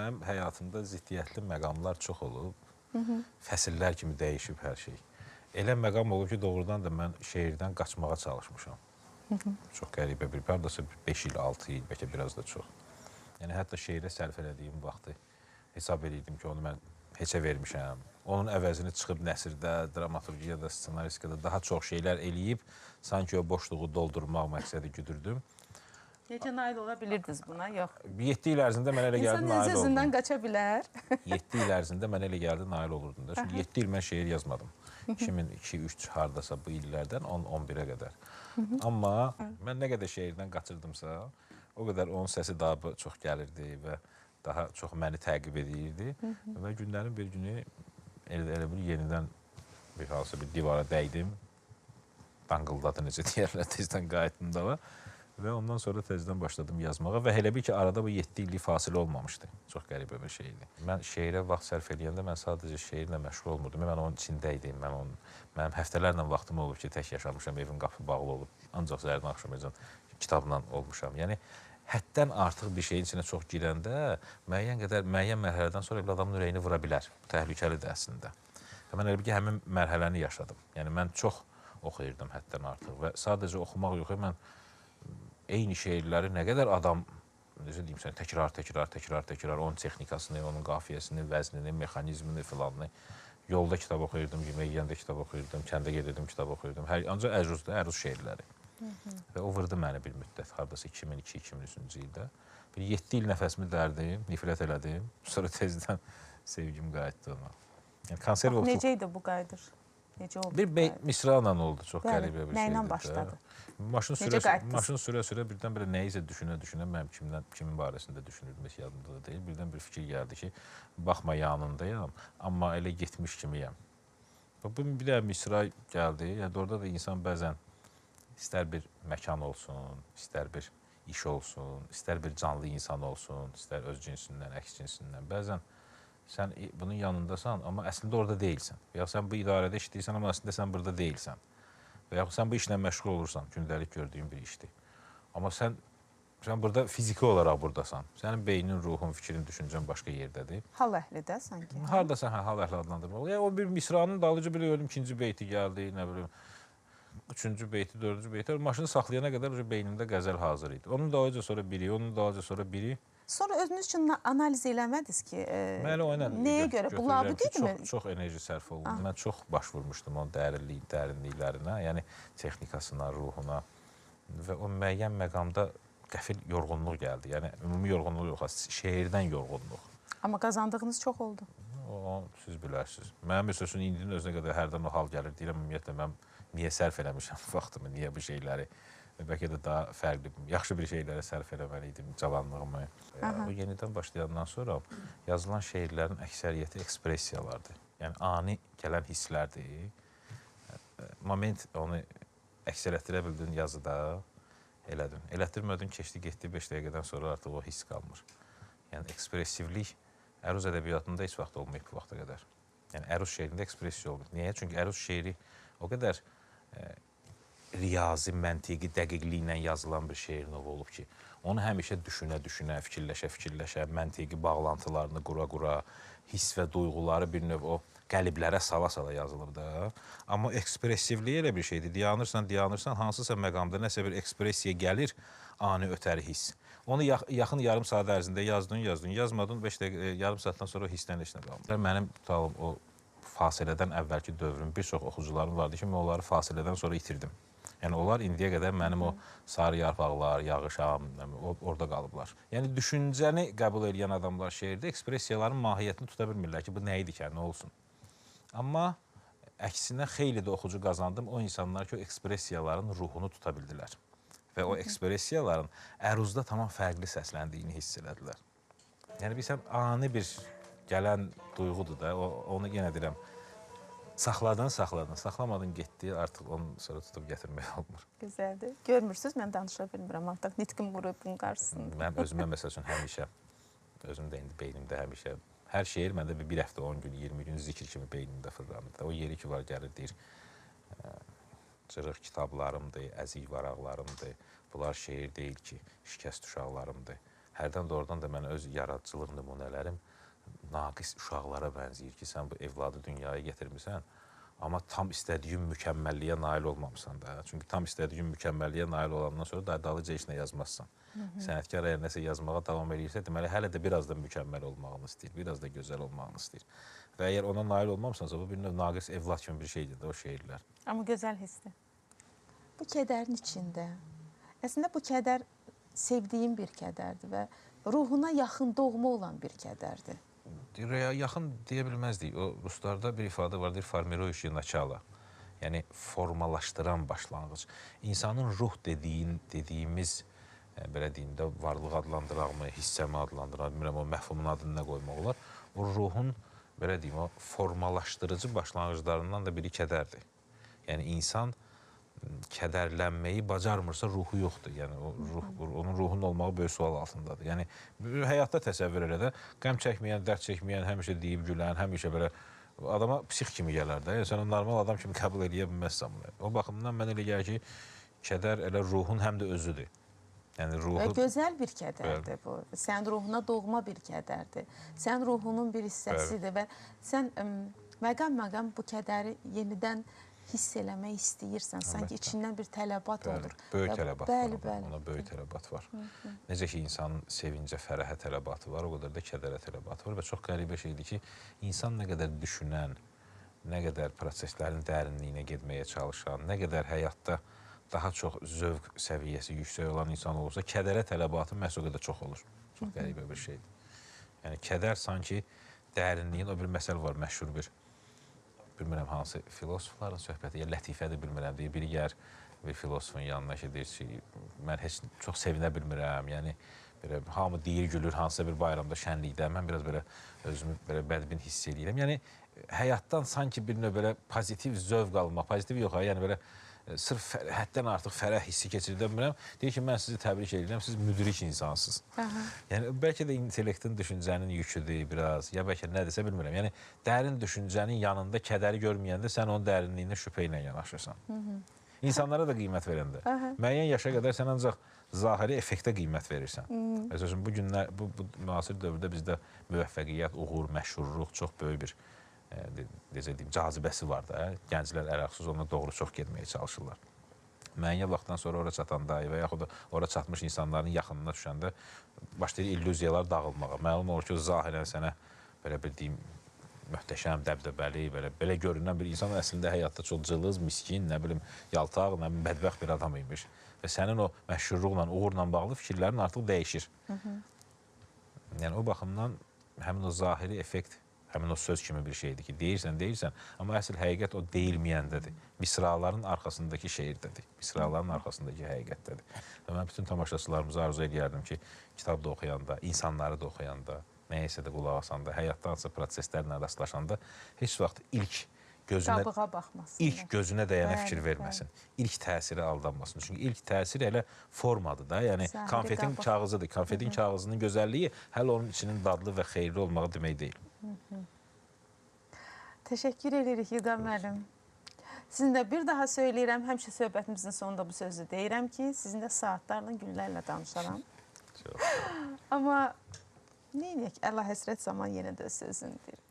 Mənim həyatımda ziddiyyətli məqamlar çox olub. Fəsillər kimi dəyişib hər şey. Elə məqam olub ki, doğrudan da mən şeirdən qaçmağa çalışmışam. Çox qəribə bir, hardasa 5 il, 6 il, bəlkə biraz da çox. Yəni, hətta şeirə sərf elədiyim vaxtı hesab edirdim ki, onu mən heçə vermişəm. Onun əvəzini çıxıb nəsrdə, dramaturgiyada, ssenaristikada daha çox şeylər eləyib, sanki o boşluğu doldurmaq məqsədi güdürdüm. Necə nail ola bilirdiniz buna? Yox. 7 il ərzində mənə elə gəldi, nail oldum. İnsan öz-özündən qaça bilər. 7 il ərzində mənə elə gəldi, nail olurdum da. Çünki 7 il mən şeir yazmadım. 2002-3 hardasa bu illərdən 10-11-ə qədər. Amma mən nə qədər şeirdən qaçırdımsa, o qədər onun səsi daha çox gəlirdi və daha çox məni təqib edirdi. Və günlərin bir günü elə bir yenidən bir hansısa bir divara dəydim. Danqıldadı necə deyərlər, tezdən qayıtdım dava. Və ondan sonra təzədən başladım yazmağa və elə bil ki, arada bu 7 illik fasilə olmamışdı. Çox qəribə bir şey idi. Mən şeirə vaxt sərf eləyəndə mən sadəcə şeirlə məşğul olmurdum. Mən onun içində idim. Mənim həftələrlə vaxtım olub ki, tək yaşamışam, evin qapı bağlı olub. Ancaq səhərdən axşamacan kitabla olmuşam. Yəni, həddən artıq bir şeyin içinə çox girəndə müəyyən mərhələdən sonra elə adamın ürəyini vura bilər. Bu təhlükəlidir əslində. Və mən elə bil ki, həmin mərhələni yaşadım. Yəni, mən çox oxuyurdım həddən artıq və sadəcə oxumaq yox, mən eyni şeirləri nə qədər adam, necə deyim sənə, təkrar, təkrar, təkrar, təkrar, onun texnikasını, onun qafiyəsini, vəznini, mexanizmini filanını. Yolda kitab oxuyurdum, yemək yeyəndə kitab oxuyurdum, kəndə gedirdim, kitab oxuyurdum. Ancaq əruzda, əruz şeirləri. Və o vurdu məni bir müddət, haradasa 2002-2003-cü ildə. Bir 7 il nəfəsimi dərdim, nifrət elədim. Sonra tezdən sevgim qayıtdı ona. Yəni, konserv oldu. Necə idi bu qayıdır? Necə oldu? Bir misrayla oldu, çox qəribə bir şeydir. Nəylə başladı? Maşın sürə-sürə birdən-birə nəyisə düşünə-düşünə, mənim kimin barəsində düşünürdüm, heç yadımda da deyil. Birdən bir fikir gəldi ki, baxma yanındayam, amma elə getmiş kimiyəm. Bu bir də misray gəldi. Yəni, orada da insan bəzən istər bir məkan olsun, istər bir iş olsun, istər bir canlı insan olsun, istər öz cinsindən, əks cinsindən. Bəzən sən bunun yanındasan, amma əslində orada deyilsən. Və yaxud sən bu idarədə işləyirsən, amma əslində sən burada deyilsən. Və yaxud sən bu işlə məşğul olursan, gündəlik gördüyün bir işdir. Amma sən burada fiziki olaraq buradasan. Sənin beynin, ruhun, fikrin, düşüncən başqa yerdədir. Hal əhli də sanki. Haradasa hal əhli adlandırmaq. Yəni, o bir misranın dalıcı bir gördüm, ikinci beyti gəldi, nə bilim, üçüncü beyti, dördüncü beyti. Maşını saxlayana qədər beynimdə qəzəl hazır idi. Onun dalıca sonra biri, onun dalıca sonra biri. Sonra özünüz üçün analiz eləmədiniz ki, nəyə görə? Bu labüd idimi? Çox enerji sərf olundu. Mən çox baş vurmuşdum onun dərinliklərinə, yəni texnikasına, ruhuna və o müəyyən məqamda qəfil yorğunluq gəldi. Yəni, ümumi yorğunluq yox, şeirdən yorğunluq. Amma qazandığınız çox oldu. O, siz bilərsiniz. Mənim məsəl üçün indinin özünə qədər hərdən o hal gəlir. Deyirəm, ümumiyyətlə, mən niyə sərf eləmişəm vaxtımı, niyə bu şeyləri? Bəlkə də daha fərqli, yaxşı bir şeylərə sərf eləməli idim cavanlığımı. O yenidən başlayandan sonra yazılan şeirlərin əksəriyyəti ekspressiyalardır. Yəni, ani gələn hisslərdir. Moment onu əks elətdirə bildin yazıda, elədin. Elətdirmədin, keçdi, getdi, 5 dəqiqədən sonra artıq o hiss qalmır. Yəni, ekspressivlik əruz ədəbiyyatında heç vaxt olmayıb bu vaxta qədər. Yəni, əruz şeirində ekspressiya olmayıb. Niyə? Çünki əruz şeiri o qədər riyazi, məntiqi, dəqiqliklə yazılan bir şeir növü olub ki, onu həmişə düşünə-düşünə, fikirləşə-fikirləşə, məntiqi bağlantılarını qura-qura, hiss və duyğuları bir növ o qəliblərə sala-sala yazılıb da. Amma ekspressivliyi elə bir şeydir. Dayanırsan, dayanırsan, hansısa məqamda nəsə bir ekspressiya gəlir, ani ötəri hiss. Onu yaxın yarım saat ərzində yazdın, yazdın, yazmadın, 5 dəqiqə, yarım saatdan sonra o hissdən heç nə qalmır. Mənim tutalım o fasilədən əvvəlki dövrün bir çox oxucularım vardı ki, mən onları fasilədən sonra itirdim. Yəni, onlar indiyə qədər mənim o sarı yarpaqlar, yağışam, orada qalıblar. Yəni, düşüncəni qəbul edən adamlar şeirdə ekspressiyaların mahiyyətini tuta bilmirlər ki, bu nə idi ki, nə olsun. Amma əksinə xeyli də oxucu qazandım o insanlar ki, o ekspressiyaların ruhunu tuta bildilər. Və o ekspressiyaların əruzda tamam fərqli səsləndiyini hiss elədilər. Yəni, bilirsən, ani bir gələn duyğudur da, onu yenə deyirəm, saxladın, saxladın, saxlamadın, getdi, artıq onu sonra tutub gətirmək olmur. Gözəldir. Görmürsünüz, mən danışa bilmirəm artıq, nitqim quruyub bunun qarşısında. Mən özümə məsəl üçün həmişə, özüm də indi beynimdə həmişə, hər şeir məndə bir həftə, 10 gün, 20 gün zikr kimi beynimdə fırlanır. O yeri ki var, gəlir, deyir, cırıq kitablarımdır, əzik varaqlarımdır, bunlar şeir deyil ki, şikəst uşaqlarımdır. Hərdən doğrudan da mənə öz yaradıcılıq nümunələrim naqis uşaqlara bənzəyir ki, sən bu evladı dünyaya gətirmisən, amma tam istədiyin mükəmməlliyə nail olmamısan da. Çünki tam istədiyin mükəmməlliyə nail olandan sonra da dalıca heç nə yazmazsan. Sənətkar əgər nəsə yazmağa davam eləyirsə, deməli hələ də biraz da mükəmməl olmağını istəyir, biraz da gözəl olmağını istəyir. Və əgər ona nail olmamısansa, bu bir növ naqis evlad kimi bir şeydir də o şeirlər. Amma gözəl hissdir. Bu kədərin içində, əslində bu kədər sevdiyim bir kədərdir və ruhuna yaxın doğma olan bir kədərdir. Yaxın deyə bilməzdik. O ruslarda bir ifadə var, deyir, formiruющий начало. Yəni formalaşdıran başlanğıc. İnsanın ruh dediyimiz, belə deyim də, varlıq adlandıraqmı, hissəmi adlandıraq, bilmirəm, o məfhumun adını nə qoymaq olar. O ruhun, belə deyim, o formalaşdırıcı başlanğıclarından da biri kədərdir. Yəni insan kədərlənməyi bacarmırsa ruhu yoxdur. Yəni o ruh, onun ruhunun olmağı böyük sual altındadır. Yəni həyatda təsəvvür elə də, qəm çəkməyən, dərd çəkməyən, həmişə deyib gülən, həmişə belə adama psix kimi gələr də. Yəni sən onu normal adam kimi qəbul eləyə bilməzsən bunu. O baxımdan mən elə gəlir ki, kədər elə ruhun həm də özüdür. Yəni ruhu... Və gözəl bir kədərdir bu. Sən ruhuna doğma bir kədərdir. Sən ruhunun bir hissəsidir və sən məqam-məqam bu kədəri yenidən hiss eləmək istəyirsən. Sanki içindən bir tələbat olur. Böyük tələbat var. Ona böyük tələbat var. Necə ki, insanın sevincə, fərəhə tələbatı var, o qədər də kədərə tələbatı var. Və çox qəribə şeydir ki, insan nə qədər düşünən, nə qədər proseslərin dərinliyinə getməyə çalışan, nə qədər həyatda daha çox zövq səviyyəsi yüksək olan insan olursa, kədərə tələbatı məhz o qədər çox olur. Çox qəribə bir şeydir. Yəni, kədər sanki dərinliyin, o bir məsəl var, məşhur bir, bilmirəm hansı filosofların söhbəti, ya lətifədir bilmirəm, deyir, biri gəlir bir filosofun yanına ki, deyir ki, mən heç çox sevinə bilmirəm, yəni belə, hamı deyir, gülür hansısa bir bayramda, şənlikdə, mən biraz belə özümü belə bədbin hiss eləyirəm. Yəni, həyatdan sanki bir növ belə pozitiv zövq almaq, pozitiv yox, yəni belə sırf həddən artıq fərəh hissi keçirdə bilmirəm. Deyir ki, mən sizi təbrik edirəm, siz müdrik insansınız. Yəni, bəlkə də intellektin düşüncənin yüküdür biraz, ya bəlkə nədirsə bilmirəm. Yəni, dərin düşüncənin yanında kədəri görməyəndə sən onun dərinliyinə şübhə ilə yanaşırsan. İnsanlara da qiymət verəndə. Müəyyən yaşa qədər sən ancaq zahiri effektə qiymət verirsən. Məsəl üçün, bu günlər, bu müasir dövrdə bizdə müvəffəqiyyət, uğur, məşhurluq çox böyük bir necə deyim, cazibəsi var da. Gənclər ərəqsiz ona doğru çox getməyə çalışırlar. Müəyyən vaxtdan sonra ora çatanda və yaxud da ora çatmış insanların yaxınına düşəndə başlayır illüziyalar dağılmağa. Məlum olur ki, zahirən sənə belə bir deyim, möhtəşəm, dəbdəbəli, belə görünən bir insan əslində həyatda çox cılız, miskin, nə bilim, yaltaq, nə bilim, bədbəxt bir adam imiş. Və sənin o məşhurluqla, uğurla bağlı fikirlərin artıq dəyişir. Yəni, o baxımdan həmin o zahiri effekt, həmin o söz kimi bir şeydir ki, deyirsən, deyirsən, amma əsl həqiqət o deyilməyəndədir. Misraların arxasındakı şeirdədir, misraların arxasındakı həqiqətdədir. Və mən bütün tamaşaçılarımıza arzu eləyərdim ki, kitab da oxuyanda, insanları da oxuyanda, nəyəsə də qulaq asanda, həyatda hansısa proseslərlə rastlaşanda heç vaxt ilk gözünə, ilk gözünə dəyənə fikir verməsin. İlk təsirə aldanmasın. Çünki ilk təsir elə formadır da. Yəni konfetin kağızıdır. Konfetin kağızının gözəlliyi hələ onun içinin dadlı və xeyirli olmağı demək deyil. Təşəkkür edirik İlqar müəllim. Sizin də bir daha söyləyirəm, həmişə söhbətimizin sonunda bu sözü deyirəm ki, sizin də saatlarla, günlərlə danışaram. Amma neyniyək, Əlahəzrət zaman yenə də sözünü deyir.